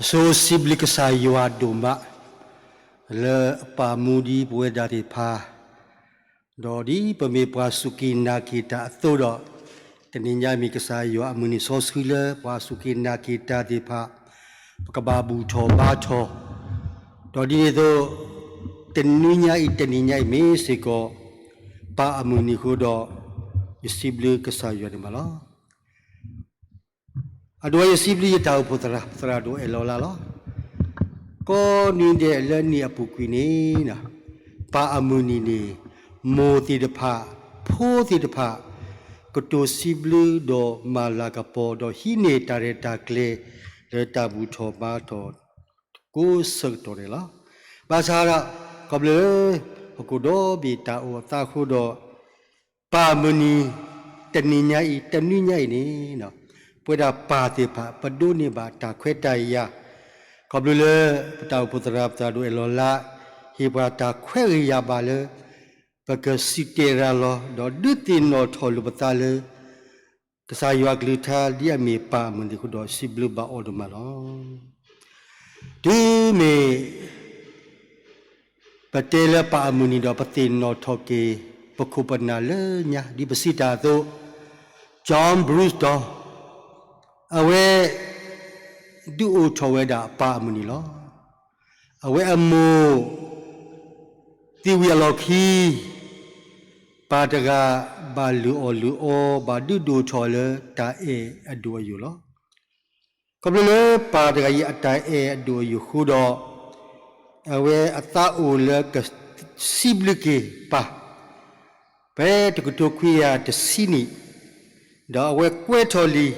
အဆိစံးဘျုးကစၢ်ယွၤဒိၣ်မး လၢအပာ်မူဒံးပဝဲဒၣ်သ့ၣ်တဖၣ်, ဒီးဒ်ပမ့ၢ်ပှၤစူၢ်က့ၤနာ်က့ၤတၢ်အသိးဒီး, တနံၤညါမ့ၢ်ကစၢ်ယွၤအမုၢ်နံၤစီဆှံလၢပှၤစူၢ်က့ၤနာ်က့ၤတၢ်သ့ၣ်တဖၣ်, ပကဘၣ်ဘူၣ်ထီၣ်ဘါထီၣ်, ဒီးဒ်န့ၣ်အသိး, တနွံညါအံၤ တနံၤညါအံၤမ့ၢ်စ့ၢ်ကီး ပၢ်အမုၢ်နံၤအဃိဒီး, ယစံးဘျုးကစၢ်ယွၤန့ၣ်မးလီၤ. အဒိ ယစံးဘျုးယတၢ်အိၣ်ဖှိၣ်သရၣ်, သရၣ်ဒိၣ်အဲၣ်လီၤလါလီၤ. ကိးနွံဒဲးလၢနံၣ်အပူၤကွံာ်န့ၣ်, ပၢ်အမုၢ်နံၤန့ၣ်, မိၢ်သ့ၣ်တဖၣ်, ဖိသ့ၣ်တဖၣ်, ကတိၤစံးဘျုးဒီးမၤလၤကပီၤ ဒီးဟံးန့ၢ်တၢ်ရဲၣ်တၢ်ကျဲၤ လၢတၢ်ဘူၣ်ထီၣ်ဘါထီၣ်ကိးဆၢကတီၢ်န့ၣ်လီၤ. ဘၣ်ဆၣ်ဒီး, ခီဖျိလၢ, ဟီၣ်ခိၣ်ဒီဘ့ၣ်တၢ်အိၣ်အသးအဃိဒီး ပၢ်မုၢ်နံၤ, တနံၤညါအံၤ တနွံညါအံၤန့ၣ်, ပဝဲဒၣ်ပၢ်သ့ၣ်တဖၣ် ပဒိးန့ၢ်ဘၣ်တၢ်ခွဲးတၢ်ယာ်, ခီဖျိလၢပတၢ်အိၣ်ဖှိၣ်သရၣ် ပသရၣ်ဒိၣ်အဲၣ်လီၤလါ, ဟ့ၣ်ပှၤတၢ်ခွဲးဂ့ၤယာ်ဘၣ်လၢ ပကစံၣ်တဲၤရၤလီၤ ဒီးဒုးသ့ၣ်နီၣ်ထီၣ်လိာ်ပသးလၢ ကစၢ်ယွၤအကလုၢ်ကထါဒ်အမ့ၢ်ပၢ်အမုၢ်နံၤအဃိဒီး စံးဘျုးဘၣ်အီၤဒိၣ်မးလီၤ. တုၤမ့ၢ် ပတဲလၢပၢ်အမုၢ်နံၤဒီး ပသ့ၣ်နီၣ်ထီၣ်က့ၤ ပခိၣ်ပနၢ်လၢညါ ဒ်ပစံးတၢ်အသိး, John Brewster, အဝဲ ဒုးအိၣ်ထီၣ်ဝဲဒၣ်ပၢ်အမုၢ်နံၤလီၤ. အဝဲအမိၢ် သံဝံၤအလီၢ်ခံ ပၢ်တဂၤဘၣ်လုၢ်အီၣ်လုၢ်အီ ဘၣ်ဒုးဒိၣ်ထီၣ်လၢတၢ်အဲၣ်အဒိၣ်အယိာ်လီၤ. ခီဖျိလၢပၢ်တဂၤအံၤအတၢ်အဲၣ်အဒိၣ်အယိာ်အဃိဒီး, အဝဲအသးအိၣ်လၢကစံးဘျုးက့ၤပၢ် ဖဲတကထိခွံကယၤတဆံနံၣ်, ဒီးအဝဲကွဲးထီၣ်လံ,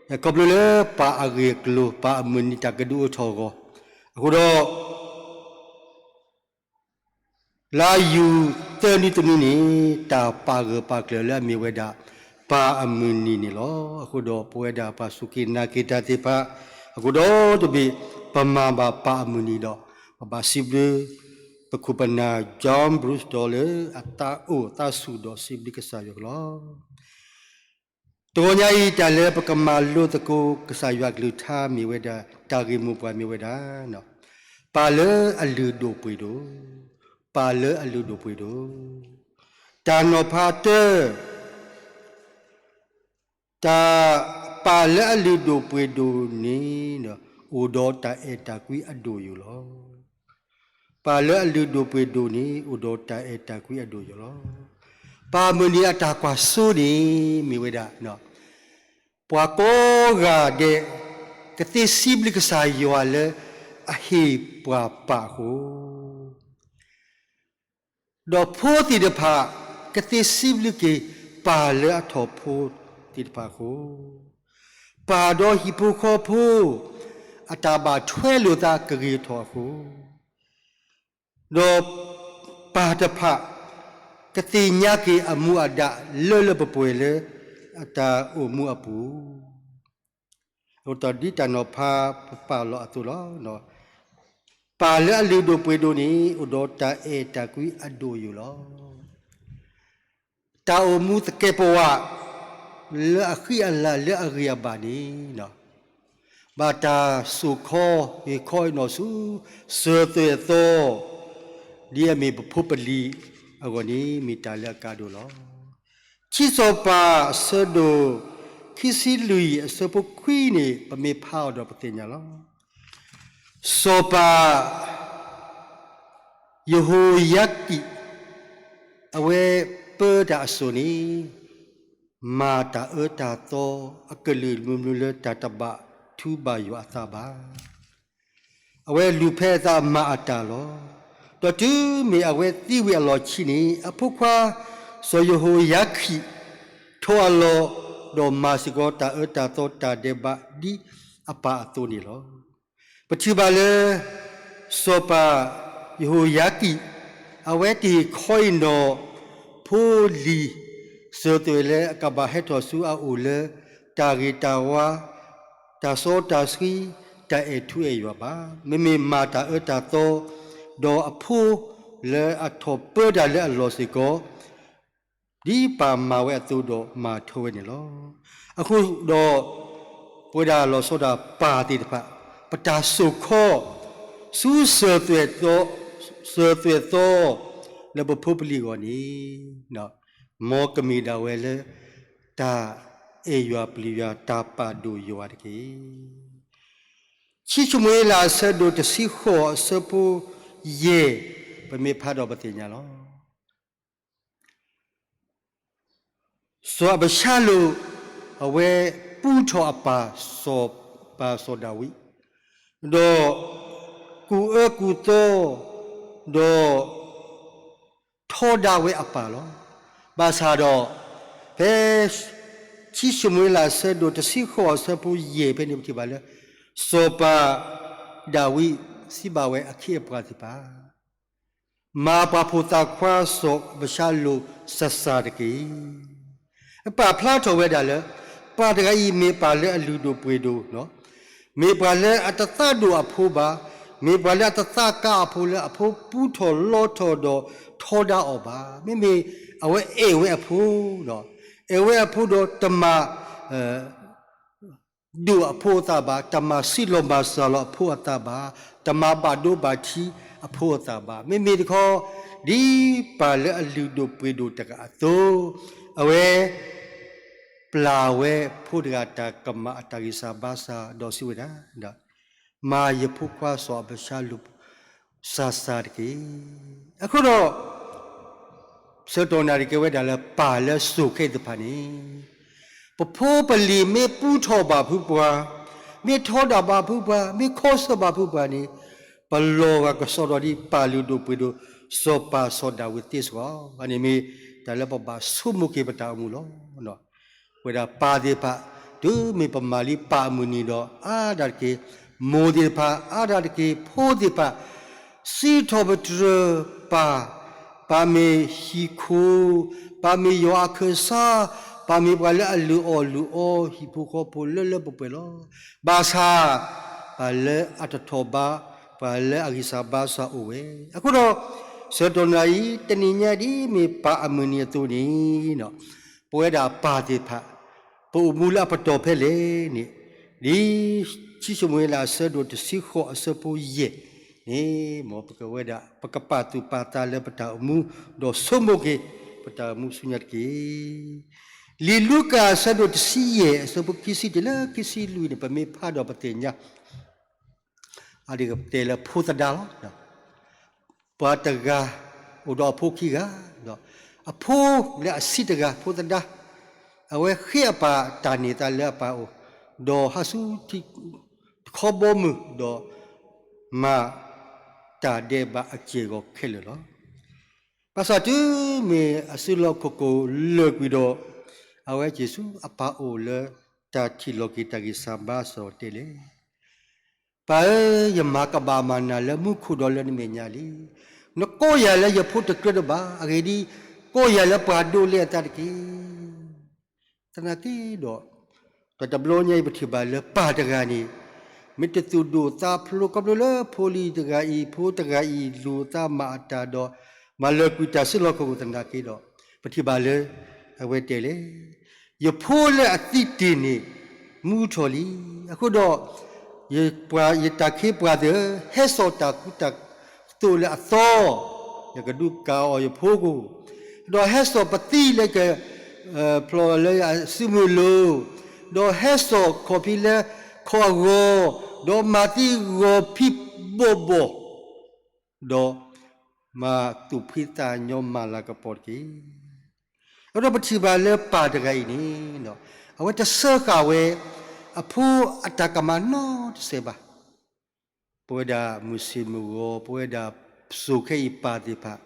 ခီဖျိလၢပၢ်အဂ့ၢ်အကျိၤ ပၢ်အမုၢ်နံၤတၢ်ကဒုးအိၣ်ထီၣ်အဂီၢ်, အဃိဒီး လါယူၤသၢနွံတနွံန့ၣ် တၢ်ပာ်ဂၢၢ်ပာ်ကျၢၤလၢအမ့ၢ်ဝဲဒၣ် ပၢ်အမုၢ်နံၤန့ၣ်လီၤ. အဃိဒီးပဝဲဒၣ်ပှၤစူၢ်က့ၤနာ်က့ၤတၢ်သ့ၣ်တဖၣ် အဃိဒီးတဘ့ၣ် ပမၤဘၣ်ပၢ်အမုၢ်နံၤဒီး ပဘၣ်စံးဘျုး ပခိၣ်ပနၢ် John Brewster လၢအသးအိၣ်သးဆူၣ်ဒီးစံးဘျုးကစၢ်ယွၤကလီ တဂီၤညါအံၤ တၢ်လၢပကမၤလိသကိးကစၢ်ယွၤကလုၢ်ကထါမ့ၢ်ဝဲဒၣ် တၢ်ဂ့ၢ်မိၢ်ပှၢ်မ့ၢ်ဝဲဒၣ်, ပၢ်လၢအလုၢ်ဒိၣ်ပှ့ၤဒိၣ်, ပၢ်လၢအလုၢ်ဒိၣ်ပှ့ၤဒိၣ်, တၢ်နီၤဖးတၢ, တၢ်, ပၢ်လၢအလုၢ်ဒိၣ်ပှ့ၤဒိၣ်န့ၣ် အိၣ်ဒီးတၢ်အဲၣ်တၢ်ကွံအဒိၣ်ယိာ်လီၤ. ပၢ်လၢအလုၢ်ဒိၣ်ပှ့ၤဒိၣ်န့ၣ် အိၣ်ဒီးတၢ်အဲၣ်တၢ်ကွံအဒိၣ်ယိာ်လီၤ. ပၢ်မုၢ်နံၤအတၢ်ကွၢ်စိန့ၣ် မ့ၢ်ဝဲဒၣ် ပှၤကိးဂၤဒဲး ကသ့စံးဘျုးကစၢ်ယွၤလၢအဟ့ၣ်ပှၤပၢ်အဃိ, ဒီးဖိသ့ၣ်တဖၣ် ကသ့စံးဘျုးက့ၤ ပၢ်လၢအထီၣ်ဖိသ့ၣ်တဖၣ်အဃိ, ပၢ်ဒီးဟံၣ်ဖိဃီဖိ အတၢ်ဘၣ်ထွဲလိာ်သးကဂ့ၤထီၣ်အဃိ, ဒီးပၢ်တဖၣ် ကသ့ၣ်ညါက့ၤအမူအဒါလၢလၢပှဲၤပှဲၤလၢအတၢ်အိၣ်မူအပူၤ, အဃိဒီးဒ်တၢ်နီၤဖးပပာ်လီၤအသိးလီၤ. ပၢ်လၢအလုၢ်ဒိၣ်ပှ့ၤဒိၣ်န့ၣ် အိၣ်ဒီးတၢ်အဲၣ်တၢ်ကွံအဒိၣ်ယိာ်လီၤ. တၢ်အိၣ်မူသကဲးပဝး လၢအဃံအလၤလၢအဂ့ၤအဘၣ်န့ၣ် ဘၣ်တၢ်စိာ်ခီ ဟ့ၣ်ခီဟ့ၣ်နီၤဆူ စၢၤသွဲၣ်အသီ ဒ်အမ့ၢ်ပဖိပလံၤအဂီၢ်န့ၣ် မ့ၢ်တၢ်လၢအကါဒိၣ်လီၤ. ခံစီၤပၤအဆၢဒိၣ် ခံဆံလွံၢ်အဆၢဖိခွံန့ၣ် ပမ့ၢ်ဖးအီၤဒီးပသ့ၣ်ညါလီၤ. စီၤပၤ ယဟိယၤကံၣ် အဝဲပၢတၢ်အစိၤန့ၣ် မၤတၢ်အၢတၢ်သီအကလုာ်ကလုာ်လၢတၢ်တဘၣ်ထူဘၣ်ယွၤအသးဘၣ်. အဝဲလူၤဖဲအသးမၤအတၢ်လီၤ. ဒီးတုၤမ့ၢ်အဝဲသံဝံၤအလီၢ်ခံန့ၣ် အဖိခွါ စီၤယဟိယၤကံၣ် ထိးအလီၢ် ဒီးမၤစ့ၢ်ကီးတၢ်အၢတၢ်သီတၢ်ဒဲးဘး ဒ်အပၢ်အသိးန့ၣ်လီၤ. ပထံၣ်ဘၣ်လၢ စီၤပၤယဟိယၤကံၣ် အဝဲတဟ့ၣ်ခီအံၤနီၤ ဖိလံၤ စၢၤသွဲၣ်လၢအကဘၣ်ဟဲထီၣ်ဆူအအိၣ်လၢ တၢ်ဂ့ၤတၢ်ဝါ တၢ်စီတၢ်ဆှံ တၢ်အဲၣ်ထူအဲၣ်ယွၤဘၣ်. မ့မ့ၢ်မၤတၢ်အၢတၢ်သီ ဒီးအဖိလၢအထီၣ်ပၢတၢ်လၢအလီၢ်စ့ၢ်ကီး ဒ်ပၢ်မၤဝဲအသိးဒီးမၤထွဲဝဲန့ၣ်လီၤ. အဃိဒီး ပဝဲဒၣ်လီၤဆီဒၣ်ပၢ်သ့ၣ်တဖၣ် ပတၢ်စိာ်ခီ ဆူစၢၤသွဲၣ်သီ စၢၤသွဲၣ်သီ လၢပဖိပလံၤအဂီၢ်န့ၣ် မ်ကမ့ၢ်ဒၣ်ဝဲလၢ တၢ်အဲၣ်ယွၤပျံၤယွၤ တၢ်ပာ်ဒိၣ်ယွၤတက့ၢ်. ခံၡမူၤအ့လးအဆၢဒိၣ်တဆံဃိးအဆၢဖိယဲၢ် ပမ့ၢ်ဖးဒီးပသ့ၣ်ညါလီၤ. စီၤအၤဘၡါလိၣ် အဝဲပူထီၣ်အပၢ် စီၤပၤစီၤဒၤဝံး, ဒီးကူၣ်အၢကူၣ်သီ, ဒီးထီဒါဝဲအပၢ်လီၤ. ဘၣ်ဆၣ်ဒီး ဖဲ ခံၡမူၤအ့လးအဆၢဒိၣ်တဆံဃိးအဆၢဖိယဲၢ်ဖဲန့ၣ် ပထံၣ်ဘၣ်လၢ စီၤပၤဒၤဝံးစံးဘၣ်ဝဲအခ့အပှၤသ့ၣ်တဖၣ် မၤပှၤဖိသၣ်ခွါစီၤအၤဘၡါလိၣ်စၢ်စၢ်တက့ၢ်. ပာ်ဖျါထီၣ်ဝဲဒၣ်လၢ ပၢ်တဂၤအံၤမ့ၢ်ပၢ်လၢအလုၢ်ဒိၣ်ပှ့ၤဒိၣ်, မ့ၢ်ပှၤလၢအတသးဒိၣ်အဖိဘၣ်, မ့ၢ်ပှၤလၢအတသးကါအဖိလၢအဖိပူထီၣ်လီထီၣ်ဒီးထီဒါအီၤဘၣ်. မ့မ့ၢ်အဝဲအဲၣ်ဝဲအဖိ, အဲၣ်ဝဲအဖိဒီးတမၤ ဒိၣ်အဖိအသးဘၣ်, တမၤဆံးလီၤမၤစၢၤလီၤအဖိအသးဘၣ်, တမၤဘၣ်ဒိဘၣ်ထံးအဖိအသးဘၣ်. မ့မ့ၢ်တခီ ဒ်ပၢ်လၢအလုၢ်ဒိၣ်ပှ့ၤဒိၣ်တဂၤအသိး, အဝဲ ပျၢ်ဝဲဖိတဂၤအတၢ်ကမၣ်အတၢ်ဂံၢ်စၢ်ဘါစၢ်ဒီးစံးဝဲဒၣ်, မၤယဖိခွါစီၤအၤဘၡါလိၣ် စၢ်စၢ်တက့ၢ်. အဃိဒီး ဆၢကတီၢ်နၣ်ရံၣ်ကဲဝဲဒၣ်လၢပၢ်လၢအစိၤခဲအံၤတဖၣ်န့ၣ် ပဖိပလံၤမ့ၢ်ပူထီၣ်ဘၣ်ဖုပှၤ, မ့ၢ်ထီဒါဘၣ်ဖုပှၤ, မ့ၢ်ခီဆၢဘၣ်ဖုပှၤန့ၣ် ပလီၤဂာ်ကစီဒီဒ်ပၢ်လုၢ်ဒိၣ်ပှ့ၤဒိၣ် စီၤပၤစီၤဒၤဝံးသ့စ့ၢ်ကီး. အန့ၣ်မ့ၢ်တၢ်လၢပဘၣ်ဆိကမိၣ်က့ၤပတၢ်အိၣ်မူလီၤ. ပဝဲဒၣ်ပၢ်သ့ၣ်တဖၣ် တုၤမ့ၢ်ပမၤလံပၢ်အမုၢ်နံၤဒီး အါဒၣ်တက့ၢ်, မိၢ်သ့ၣ်တဖၣ် အါဒၣ်တက့ၢ်, ဖိသ့ၣ်တဖၣ် စံးထီၣ်ပတြၢၤပၢ်, ပၢ်မ့ၢ်ဟံၣ်ခိၣ်, ပၢ်မ့ၢ်ယွၤအခၢၣ်စး, ပၢ်မ့ၢ်ပှၤလၢအလုၢ်အီၣ်လုၢ်အီဟံၣ်ဖိဃီဖိလၢလၢပှဲၤပှဲၤလီၤ. ဘၣ်ဆၣ် ပၢ်လၢအတထီၣ်ဘး, ပၢ်လၢအဂံၢ်စၢ်ဘါစၢ်အိၣ်ဝဲ. အဃိဒီး ဆၢကတီၢ်နၣ်ရံၣ် တနံၤညါဒ်မ့ၢ်ပၢ်အမုၢ်နံၤအသိးန့ၣ် ပဝဲဒၣ်ပၢ်သ့ၣ်တဖၣ် ပအိၣ်မူလၢအပတီၢ်ဖဲလဲၣ်န့ၣ် ဒ်ခံၡမူၤအ့လးအဆၢဒိၣ်တဆံဃိးအဆၢဖိယဲၢ်န့ၣ် မ်ပကဝဲဒၣ် ပကပာ်သူၣ်ပာ်သးလၢပတၢ်အိၣ်မူ ဒီးဆိကမိၣ်က့ၤ ပတၢ်အိၣ်မူဆူညါတက့ၢ်. လံာ်လူၤကၣ်အဆၢဒိၣ်တဆံယဲၢ်အဆၢဖိခံဆံတုၤလၢခံဆံလွံၢ်န့ၣ် ပမ့ၢ်ဖးဒီးပသ့ၣ်ညါ အဒ်ကတဲလၢဖိသဒါလီၤ. ပှၤတဂၤ အိၣ်ဒီးအဖိခံဂၤ, ဒီးအဖိလၢအဆံးတဂၤ ဖိသဒါ, အဝဲဃ့အပၢ်တၢ်န့ၢ်သါလၢအပၢ်အအိၣ်, ဒီးဟးဆူထံ တခီဘီမုၢ်, ဒီးမၤတၢ်ဒဲးဘးအစဲၤအဂီၤခဲလၢာ်လီၤ. ဘၣ်ဆၣ်တုၤမ့ၢ်အစုလီၢ်ခီၣ်ခိၣ်လၢာ်ကွံာ်ဒီး အဝဲစံးဆူအပၢ်အအိၣ်လၢတၢ်ထံၣ်လီၤက့ၤတၢ်ဂံၢ်စၢ်ဘါစၢ်အီၤတဲလဲၣ်, ပၢ်ဧၢ, ယမၤကဘၣ်မၤနၤလၢမူခိၣ်ဒီးလၢနမဲာ်ညါလံ. နကိးယၤလၢယဖိတကြၢးတဘၣ်, အဂ့ၢ်ဒ်အံၤ, ကိးယၤလၢပှၤဒိးလဲအသးတက့ၢ်. သနာ်က့ဒီး တဘျီညါအံၤပထံၣ်ဘၣ်လၢပၢ်တဂၤန့ၣ် မ့ၢ်တသူၣ်ဒိၣ်သးဖျိးခီဖျိလၢဖိလံၤတဂၤအံၤ ဖိတဂၤအံၤ လူၤသးမၤအတၢ်ဒီး မၤလၢာ်ကွံာ်တၢ်စုလီၢ်ခီၣ်ခိၣ်သနာ်က့ဒီး ပထံၣ်ဘၣ်လၢ အဝဲတဲလဲၣ်, ယဖိလၢအသံတ့ၢ်န့ၣ် မူထီၣ်လံ. အဃိဒီး ယတၢ်ခ့ပှၤသ့ၣ်ဧၢ, ဟဲစိာ်တၢ်ကူတၢ်သိးလၢအသီ, ယကဒုးကၤအီၤယဖိကိၣ်, ဒီးဟဲစိာ်ပသံလၢက ဖျိးလၢအစုမုၢ်လိၤ, ဒီးဟဲစိာ်ခီၣ်ဖံးလၢခီၣ်အဂီၤ, ဒီးမၤသံဂီၤဖံးဘီၣ်ဘီၣ်, ဒီးမၤသူၣ်ဖှံသးညီမၤလၤကပီၤတက့ၢ်. အဃိဒီးပထံၣ်ဘၣ်လၢပၢ်တဂၤအံၤန့ၣ် အဝဲတစၢဃာ်ဝဲ အဖိအတၢ်ကမၣ်နီတစဲးဘၣ်. ပဝဲဒၣ်မုၢ်ဆ့ၣ်မုၢ်ဂီၤ ပဝဲဒၣ်စိၤခဲအံၤပၢ်သ့ၣ်တဖၣ်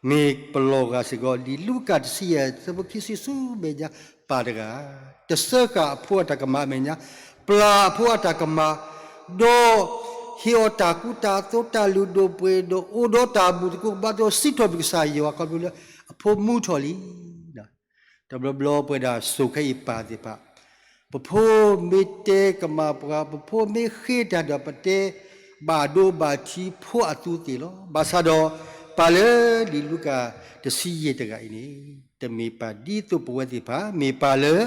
မ့ၢ်ပလီၤဂာ်စ့ၢ်ကီး လံာ်လူၤကၣ်တဆံယဲၢ် ဆၢဖိခံဆံဆူမဲာ်ညါ ပၢ်တဂၤ တစၢဃာ်အဖိအတၢ်ကမၣ်အမဲာ်ညါ, ပျၢ်အဖိအတၢ်ကမၣ်, ဒီးဟ့ၣ်အီၤတၢ်ကူတၢ်သိး တၢ်လုၢ်ဒိၣ်ပှ့ၤဒိၣ် အိၣ်ဒီးတၢ်ဘူၣ်သကိးဘါသကိး စံးထီၣ်ပတြၢၤကစၢ်ယွၤခီဖျိလၢအဖိမူထီၣ်လံ. တဘျီဘျီပဝဲဒၣ်စိၤခဲအံၤပၢ်သ့ၣ်တဖၣ် ပဖိမ့ၢ်တဲကမၣ်ပှၤ ပဖိမ့ၢ်ဃ့တၢ်ဒီး ပတဲဘၣ်ဒိဘၣ်ထံးဖိအသူသ့ၣ်လီၤ. ဘၣ်ဆၣ်ဒီး ပၢ်လၢလံာ်လူၤကၣ်တဆံယဲၢ်တဂၤအံၤန့ၣ် တမ့ၢ်ပၢ်ဒ်သိးပဝဲသ့ၣ်တဖၣ် မ့ၢ်ပၢ်လၢ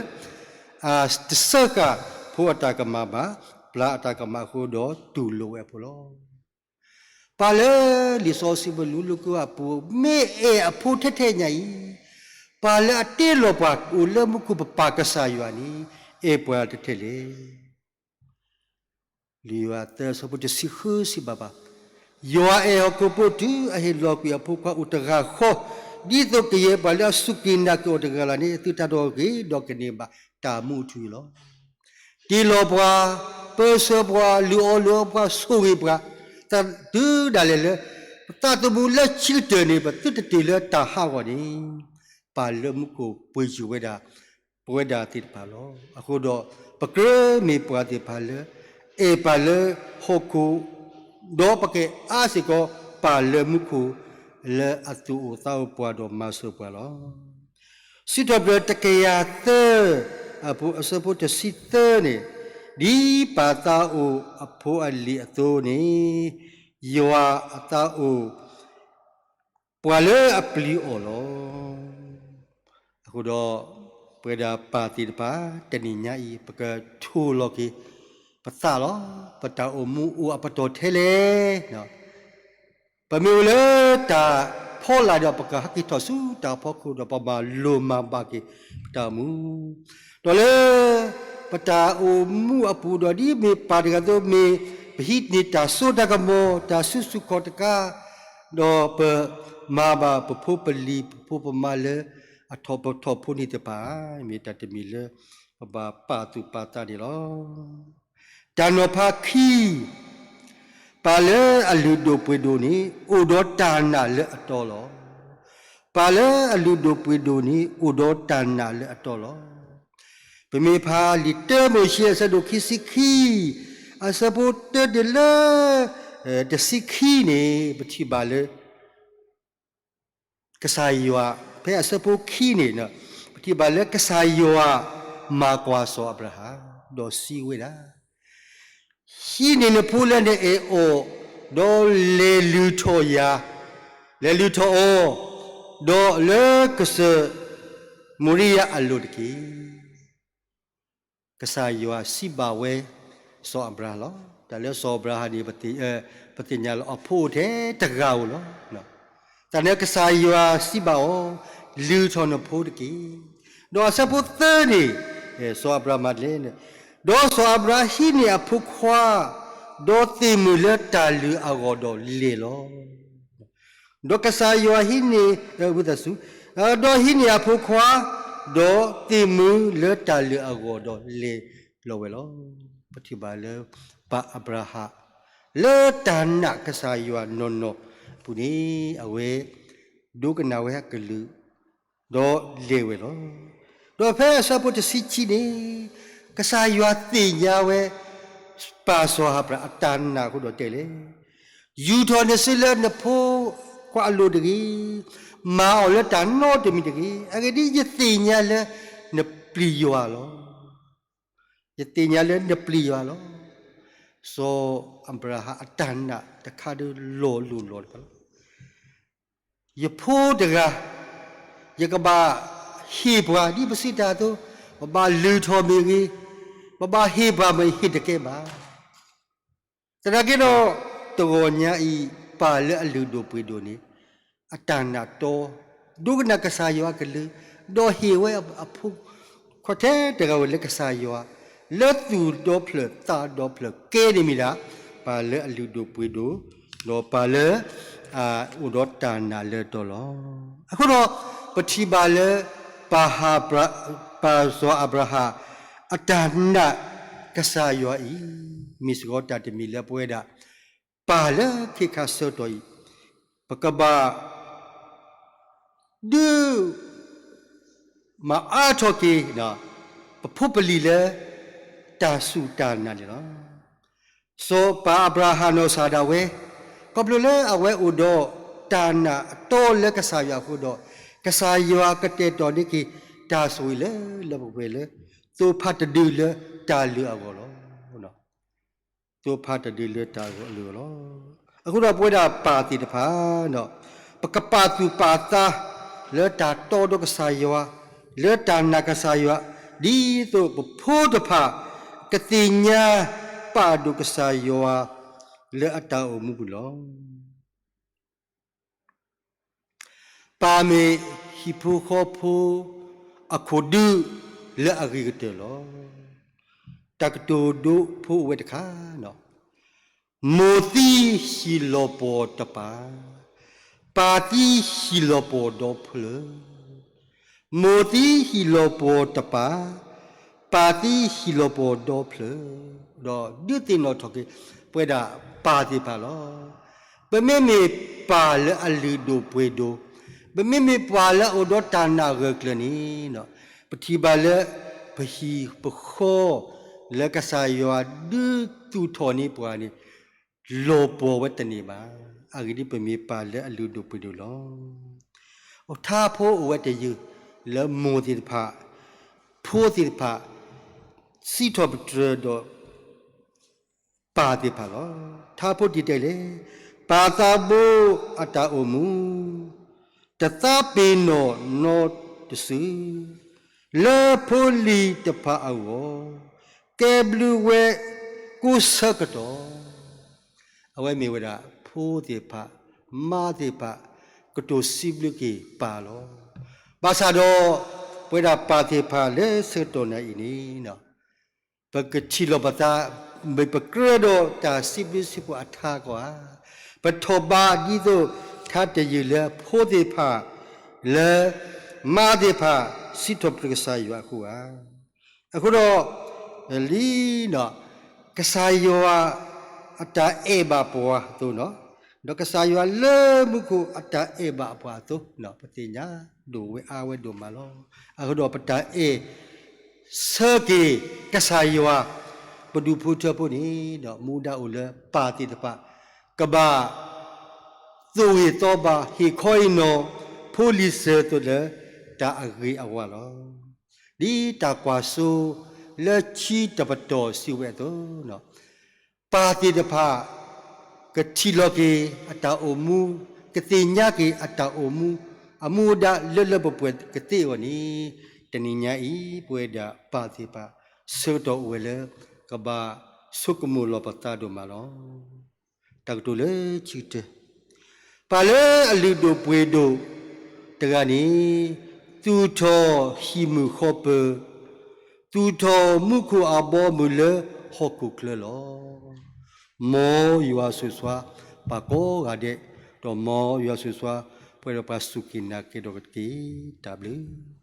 တစၢဃာ်ဖိအတၢ်ကမၣ်ဘၣ်, ပျၢ်အတၢ်ကမၣ်အဃိဒီးတူၢ်လိာ်ဝဲအဖိလီၤ. ပှၤလၢလံာ်စီဆှံပူၤ လူၤကၣ်အပူၤ မ့ၢ်အဲၣ်အဖိထဲထဲညါအံၤ, ပှၤလၢအတ့လီၤပှၤအိၣ်လၢမူခိၣ် ပပၢ်ကစၢ်ယွၤန့ၣ် အဲၣ်ပှၤထဲထဲလဲၣ်. လံာ်ယိၤဟၣ်သၢဆၢဖိတဆံဃုစံးဘၣ်ပှၤ, ယွၤအဲၣ်ဟီၣ်ခိၣ်ဖိတုၤ အဟ့ၣ်လီၤကွံာ်အဖိခွါအိၣ်တဂၤဃီ, ဒ်သိးကယဲၢ်ပှၤလၢအစူၢ်က့ၤနာ်က့ၤအီၤတဂၤလၢ်လၢ်န့ၣ် သုတၢ်ဒိဂ့ၤဒီးကန့ၢ်ဘၣ်တၢ်မူအထူအယိာ်လီၤ. တ့လီၤပှၤ, ပၢဆှၢပှၤ, လုၢ်အီၣ်လုၢ်အီပှၤ, ဆိၣ်ဂ့ၤပှၤ, တုၤဒၣ်လဲာ်လၢ ပသးသမူလၢခံကတၢၢ်န့ၣ် ပသုတတုၤလၢတၢ်ဟးဂီၤန့ၣ်, ပၢ်လၢမူခိၣ်ပှ့ၤစူၤဝဲဒၣ် ပဝဲဒၣ်သ့ၣ်တဖၣ်လီၤ. အဃိဒီး ပကြၢးမ့ၢ်ပှၤသ့ၣ်တဖၣ်လၢ အဲၣ်ပၢ်လၢဟီၣ်ခိၣ်, ဒီးပကအဲၣ်စ့ၢ်ကီး ပၢ်လၢမူခိၣ် လၢအသူၣ်အိၣ်သးအိၣ်ပှၤဒီးမၤစၢၤပှၤလီၤ. စံးထီၣ်ပတြၢၤတကယၤသၢ အပူၤအဆၢဖိတဆံသၢန့ၣ်, ဒ်ပၢ်သးအိၣ်အဖိအလံၤအသိးန့ၣ်, ယွၤအသးအိၣ် ပှၤလၢအပျံၤအီၤလီၤ. အဃိဒီး ပဝဲဒၣ်ပၢ်သ့ၣ်တဖၣ် တနံၤညါအံၤ ပကထိၣ်လီၤက့ၤပသးလီၤ. ပတၢ်အိၣ်မူအိၣ်အပတီၢ်ထဲလဲၣ် ပမ့ၢ်အိၣ်လၢတၢ်ဖီလာ်ဒီး ပကဟဲက့ၤထီၣ်ဆူတၢ်ဖီခိၣ်ဒီး ပဘၣ်လိၣ်မၤဘၣ်က့ၤပတၢ်အိၣ်မူ, ဒီးလၢပတၢ်အိၣ်မူအပူၤဒီး ဒ်မ့ၢ်ပၢ်တဂၤအသိး မ့ၢ်ပဟံးန့ၢ်တၢ်စိတၢ်ကမီၤ တၢ်ဆူၣ်ဆူၣ်ခီၣ်တကါ, ဒီးပမၤဘၣ်ပဖိပလံၤ ပဖိပမါလၢအထီၣ်ပထီၣ်ဖိန့ၣ်တဖၣ်, မ့ၢ်တၢ်တမံၤလၢပဘၣ်ပာ်သူၣ်ပာ်သးန့ၣ်လီၤ. တၢ်နီၤဖးခံ, ပၢ်လၢအလုၢ်ဒိၣ်ပှ့ၤဒိၣ်န့ၣ် အိၣ်ဒီးတၢ်နာ်လၢအတီလီၤ. ပၢ်လၢအလုၢ်ဒိၣ်ပှ့ၤဒိၣ်န့ၣ် အိၣ်ဒီးတၢ်နာ်လၢအတီလီၤ. ပမ့ၢ်ဖးလံာ်တၢမိၤၡ့အဆၢဒိၣ်ခံဆံခံ, အဆၢဖိတၢတုၤလၢ တဆံခံန့ၣ် ပထံၣ်ဘၣ်လၢ ကစၢ်ယွၤ, ဖဲအဆၢဖိခံန့ၣ် ပထံၣ်ဘၣ်လၢကစၢ်ယွၤမၤကွၢ်စီၤအၤဘြၤဟၣ်, ဒီးစံးဝဲဒၣ်, ဟံးန့ၢ်နဖိလၢနအဲၣ်အီၤ, ဒီးလဲၤလုၢ်ထီၣ်ယၤ, လဲၤလုၢ်ထီၣ်အီၤ, ဒီးလၢကစၢၢ်မိၤရံယၤအလိၤတက့ၢ်. ကစၢ်ယွၤစံးဘၣ်ဝဲ စီၤအၤဘြၤဟၣ်လီၤ. တၢ်လၢစီၤအၤဘြၤဟၣ်န့ၣ် ပသ့ၣ်ညါလီၤ အဖိအိၣ်ထဲတဂၤဧိၤလီၤ. တၢ်န့ၣ်ကစၢ်ယွၤစံးဘၣ်အီၤ, လုၢ်ထီၣ်နဖိတက့ၢ်. ဒီးအဆၢဖိသၢန့ၣ်, စီၤအၤဘြၤဟၣ်မၤဒ်လဲၣ်, ဒီးစီၤအၤဘြၤဟၣ်ဟံးန့ၢ်အဖိခွါ, ဒီးသ့ၣ်မုၢ်လၢတၢ်လုၢ်အဂီၢ်ဒီးလဲၤလီၤ. ဒီးကစၢ်ယွၤဟံးန့ၢ်, ဝံသးစူၤ, ဒီးဟံးန့ၢ်အဖိခွါ, ဒီးသ့ၣ်မုၢ်လၢတၢ်လုၢ်အဂီၢ်ဒီးလဲၤလီၤဝဲလီၤ. ပထံၣ်ဘၣ်လၢ ပၢ်အၤဘြၤဟၣ် လၢတၢ်နာ်ကစၢ်ယွၤနီၢ်နီၢ်အပူၤန့ၣ် အဝဲ ဒိကနၣ်ဝဲအကလုၢ် ဒီးလဲၤဝဲလီၤ. ဒီးဖဲအဆၢဖိတဆံခံန့ၣ် ကစၢ်ယွၤသ့ၣ်ညါဝဲ ပၢ်စီၤအၤဘြၤဟၣ်အတၢ်နာ်အဃိဒီးတဲလဲၣ်, ယူာ်ထီၣ်နစုလၢနဖိခွါအလိၤတဂ့ၤ, မၤအီၤလၢတၢ်နီတမံၤတဂ့ၤ. အဂ့ၢ်ဒ်အံၤ, ယသ့ၣ်ညါလၢနပျံၤယွၤလီၤ. ယသ့ၣ်ညါလၢနပျံၤယွၤလီၤ. စီၤအၤဘြၤဟၣ်အတၢ်နာ်တခါဒီးလီၤလိၢ်လီၤတခါလီၤ. ယဖိတဂၤ, ယကဘၣ်ဟ့ၣ်ပှၤဒ်ပစံးတၢ်အသိး, ပဘၣ်လုၢ်ထီၣ်မ့ၢ်ဂ့ၤ, ပဘၣ်ဟ့ၣ်ပှၤမ့ၢ်ဟ့ၣ်တကဲဘၣ်. သနာ်က့ဒီး တဂီၤညါအံၤ ပၢ်လၢအလုၢ်ဒိၣ်ပှ့ၤဒိၣ်န့ၣ် အတၢ်နာ်တီ ဒိကနၣ်ကစၢ်ယွၤအကလုၢ်, ဒီးဟ့ၣ်ဝဲအဖိခွါထဲတဂၤဝဲလၢကစၢ်ယွၤ, လၢသူၣ်ဒီဖျၢၣ်သးဒီဖျၢၣ်ကဲန့ၣ်မ့ၢ်ဒၣ် ပၢ်လၢအလုၢ်ဒိၣ်ပှ့ၤဒိၣ်, ဒီးပၢ်လၢ အအိၣ်ဒီးတၢ်နာ်လၢအတီလီၤ. အဃိဒီး ပထံၣ်ဘၣ်လၢ ပၢ် ပၢ်စီၤအၤဘြၤဟၣ် အတၢ်နာ်ကစၢ်ယွၤအံၤ မ့ၢ်စ့ၢ်ကီးတၢ်တမံၤလၢပဝဲဒၣ် ပၢ်လၢခံခါဆၢကတီၢ်အံၤ ပကဘၣ် ဒုး မၤအါထီၣ်က့ၤ ပဖိပလံၤလၢ တၢ်စူၢ်တၢ်နာ်န့ၣ်လီၤ. စီၤပၢ်အၤဘြၤဟၣ်နီၢ်ကစၢ်ဒၣ်ဝဲ ခီဖျိလၢအဝဲအိၣ်ဒီးတၢ်နာ်အတီလၢကစၢ်ယွၤအဃိဒီး ကစၢ်ယွၤကတဲာ်ကတီၤန့ၢ်က့ၤတၢ်ဆိၣ်ဂ့ၤလၢလၢပှဲၤပှဲၤလၢ သိဖါတဒုလၢတၢ်လုၢ်အဂီၢ်လီၤ. သိဖါတဒုလၢတၢ်လုၢ်အဂီၢ်လီၤ. အဃိဒီးပဝဲဒၣ်ပၢ်သ့ၣ်တဖၣ် ပကပာ်သူၣ်ပာ်သး လၢတၢ်တီဒီးကစၢ်ယွၤ, လၢတၢ်နာ်ကစၢ်ယွၤ, ဒ်သိးပဖိတဖၣ် ကသ့ၣ်ညါ ပာ်ဒိၣ်ကစၢ်ယွၤလၢအတၢ်အိၣ်မူပူၤလီၤ. ပၢ်မ့ၢ်ဟံၣ်ဖိဃီဖိအခိၣ်ဒုလၢအဂ့ၤကတၢၢ်လီၤ. တၢ်ကတိၤဒိဖိအိၣ်ဝဲတခါ, မိၢ်သံဟံၣ်လီၤပှီၢ်တပၢ်, ပၢ်သံဟံၣ်လီၤပှီၢ်ဒီဖျၢၣ်. မိၢ်သံဟံၣ်လီၤပှီၢ်တပၢ်, ပၢ်သံဟံၣ်လီၤပှီၢ်ဒီဖျၢၣ်. ဒီးဒုးသ့ၣ်နီၣ်ထီၣ်က့ၤ ပဝဲဒၣ်ပၢ်သ့ၣ်တဖၣ်လီၤ. ပမ့မ့ၢ်ပၢ်လၢအလုၢ်ဒိၣ်ပှ့ၤဒိၣ်, ပမ့မ့ၢ်ပၢ်လၢအအိၣ်ဒီးတၢ်နာ်ဂၢၢ်ကျၢၤန့ၣ်, ပထံၣ်ဘၣ်လၢပဟံၣ်ပဃီ လၢကစၢ်ယွၤဒုးသူၣ်ထီၣ်န့ၢ်ပှၤန့ၣ် လီၤပှီၢ်ဝဲတန့ၢ်ဘၣ်. အဂ့ၢ်ဒ်အံၤ, ပမ့ၢ်ပၢ်လၢအလုၢ်ဒိၣ်ပှ့ၤဒိၣ်လီၤ. ထါဖိအိၣ်ဝဲတယုၢ်လၢမိၢ်သ့ၣ်တဖၣ်, ဖိသ့ၣ်တဖၣ် စံးထီၣ်ပတြၢၤဒီး ပၢ်သ့ၣ်တဖၣ်လီၤ. ထါဖိတယုၢ်တဲလဲၣ်, ပၢ်သးဘိအတၢ်အိၣ်မူ တသးပ့ၤနီၣ်နီတစု, လၢဖိလံၤတဖၣ်အဂီၢ်, ကဲဘျုးဝဲကိးဆၢကတီၢ်. အဝဲမ့ၢ်ဝဲဒၣ်ဖိသ့ၣ်တဖၣ်, မါသ့ၣ်တဖၣ် ကတိၤစံးဘျုးက့ၤပၢ်လီၤ. ဘၣ်ဆၣ်ဒီး ပဝဲဒၣ်ပၢ်သ့ၣ်တဖၣ်လၢဆၢကတီၢ်နၤအံၤန့ၣ် ပကထံၣ်လီၤပသး, ပကြၢးဒီးတၢ်စံးဘျုးစံးဖှိၣ်အထါကီးဧါ. ပထီၣ်ဘးဒ်သိးထါတယုၢ်လၢဖိသ့ၣ်တဖၣ်, လၢမါသ့ၣ်တဖၣ် စံးထီၣ်ပတြၢၤကစၢ်ယွၤအဃိဧါ. အဃိဒီး လံ ကစၢ်ယွၤအတၢ်အဲၣ်ဘၣ်ပှၤအသိး, ဒီးကစၢ်ယွၤလၢမူခိၣ်အတၢ်အဲၣ်ဘၣ်ပှၤအသိး, ပသ့ၣ်ညါဒိၣ်ဝဲအါဝဲဒိၣ်မးလီၤ. အဃိဒီးပတၢ်အဲၣ်ဆၢက့ၤကစၢ်ယွၤ, ပဒူၣ်ဖိထၢဖိန့ၣ်ဒီး မူဒါအိၣ်လၢပၢ်သ့ၣ်တဖၣ် ကဘၣ်သိၣ်ဂ့ၤသီဘၣ် ဟ့ၣ်ခီဟ့ၣ်နီၤ ဖိလံၤစၢၤအသိးလၢ တၢ်အဂ့ၤအဝါလီၤ. ဒ်တၢ်ကွၢ်စိလၢခံတပတီၢ်စံးဝဲအသိး, ပၢ်သ့ၣ်တဖၣ် ကထံၣ်လီၤက့ၤအတၢ်အိၣ်မူ, ကသ့ၣ်ညါက့ၤအတၢ်အိၣ်မူ, အမူအဒါလၢလၢပှဲၤပှဲၤကသ့အဂီၢ်န့ၣ်, တနံၤညါအံၤ ပဝဲဒၣ်ပၢ်သ့ၣ်တဖၣ် ဆၢကတီၢ်အိၣ်ဝဲလၢ ကဘၣ်ဆိကမိၣ်လီၤပသးဒိၣ်မးလီၤ. တၢ်ကတိၤလၢခံကတၢၢ်, ပၢ်လၢအလုၢ်ဒိၣ်ပှ့ၤဒိၣ်တဂၤန့ၣ်, သူၣ်ထီၣ်ဟံၣ်မုၢ်ဃီပၢၤ, သူၣ်ထီၣ်မူခိၣ်အဘီအမုၢ်လၢဟီၣ်ခိၣ်ချၢလီၤ. မ်ယွၤဆိၣ်ဂ့ၤပှၤကိးဂၤဒဲး, ဒီးမ်ယွၤဆိၣ်ဂ့ၤပှၤစူၢ်က့ၤနာ်က့ၤဒီးတက့ၢ်. တၢ်ဘျုး